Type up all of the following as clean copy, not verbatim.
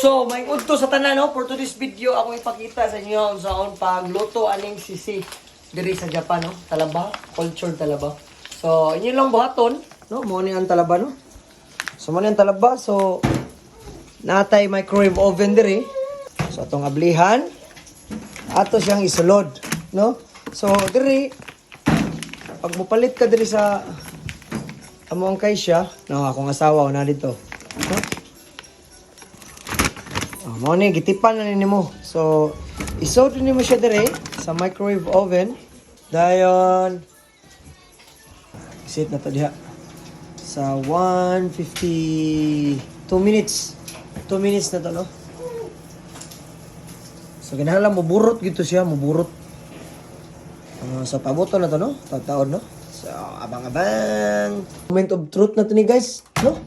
So, may udto sa tanan, no? For today's video, akong ipakita sa inyo ang saon pagluto aning sisi diri sa Japan, no? Talaba, culture talaba. So, inyo lang buhaton, no? Mo ni ang talaba, no? So, mo ni ang talaba. So, natay microwave oven diri. So, atong ablihan, ato siyang isulod, no? So, diri, pag mupalit ka diri sa amo ang kay siya, no, akong asawa na dito. No? Oh, mao ni gitipan na nimo. So, isod nimo siya dire sa microwave oven. Dayon isit na to diha sa 152 minutes. 2 minutes na to, no? So, kinahanglan muburot gito siya, muburot. Ah, sa pabuto na to, no? Tataon, no? So, abang-abang. Moment of truth na to ni guys, no?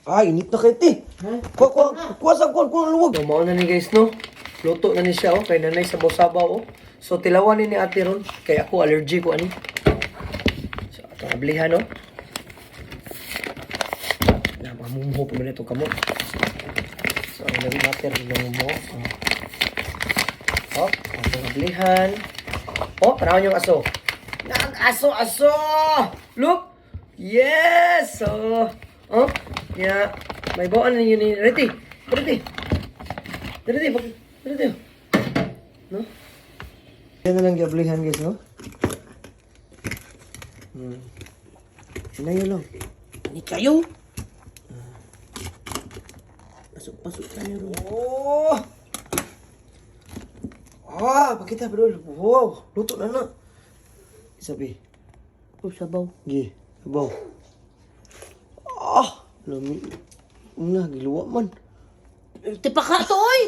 Ay, init na kayo, te. Kuha, kuha, kuha sa kuha, kuha, luwag. So, mao na ni guys, no? Luto na ni siya, oh. Kay nanay sabaw-sabaw, oh. So, tilawan ni ate ron. Kay ako, allergy ko, ani. So, atong ablihan, no? Na, mamumuho pa man ito kamot. So, ang dami mater, namumuho. Oh. Oh, atong ablihan. Oh, panahon yung aso. Nag-aso, aso! Look! Yes! So, oh, yeah. May bawaan na yun ni Ready! Ready! Ready! Ready! No? Yan na lang giablihan, guys, no? Sinayo lang. Ni kayo. Pasok-pasok ka niyo. Oh! Ah, pakita bro. Wow, luto na na. Sabi. Oh, sabaw. Gi, sabaw. Ah, lami. Una, giluwa man. Tipaka to, oy!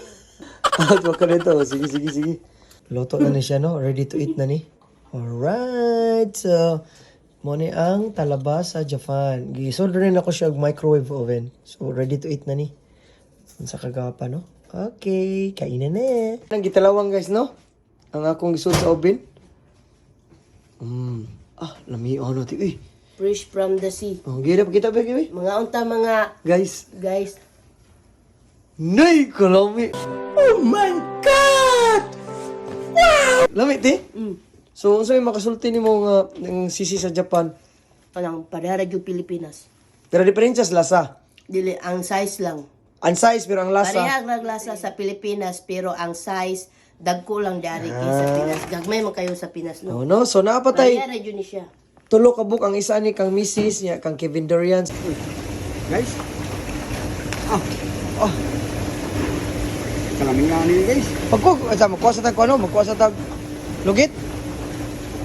Ah, wag ka nito. Sige, sige, sige. Luto na ni siya, no? Ready to eat na ni. Alright. So, mo ni ang talaba sa Japan. Gisod rin ako siya og microwave oven. So, ready to eat na ni. Unsa kagapa, no? Okay, kainan na. Ang gitalawang, guys, no? Ang akong gisod sa oven. Ah, lami ano ti. Uy. Fresh from the sea. Oh, gira kita ba gibi? Mga unta mga Guys, guys. nay kalami. Oh my God! Wow! Lami ti? So, unsa may makasulti nimo nga ng sisi sa Japan? Kanang pareha yung Pilipinas. Pero diferensya sa lasa. Dili ang size lang. Ang size pero ang lasa. Pareha ang lasa sa Pilipinas pero ang size dagko lang dari kaysa Pinas. Gagmay man kayo sa Pinas, no. Oh, no, so naapatay Pareha ra jud ni siya. tulo ka book ang isa ni kang Mrs. niya kang Kevin Dorian. Uy, Guys, ah, ah, kalaming nga ni guys. pagko sa magkuha sa tag ano, magkuha sa tag lugit.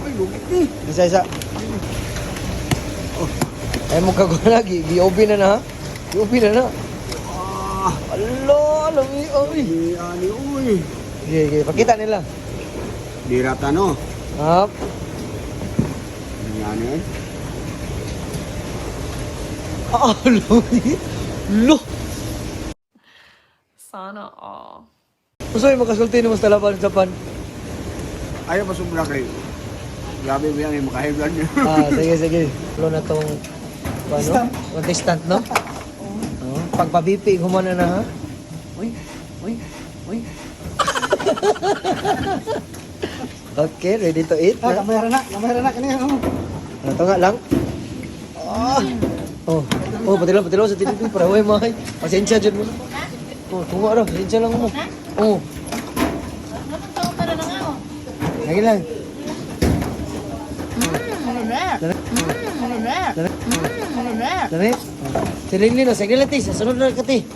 Ay, lugit ni. Isa isa. Oh. Ay mo kagwala gi gi-open na na. Ha? Gi-open na na. Ah, Alo, lami oy. ni ani uy. Sige, sige, pakita nila. Dirata no. Hap. Ni ani ay. Ah, lami. Lo. Sana all. Unsa may makasulti nimo sa laban sa Japan? Ayaw pa sobra kay. Grabe ba yan, eh, makahiblan niya. Ah, sige, sige. Lo na tong ano? Contestant, no? Oh, pagpabipi humana na ha. Uy, uy, uy. Okay, ready to eat Ah, na. kamera na, kamera na kaniya. Oh. Ano to nga lang? Ah. Oh, oh, patilo, patilo sa tinipin para way mahay. Pasensya jud mo. Oh, tunga ra, pasensya lang mo. Oh. Lagi lang. Dali. Dali. Dali. Dali. Sige lang, sige lang, ti. Sa sunod na ka, ti.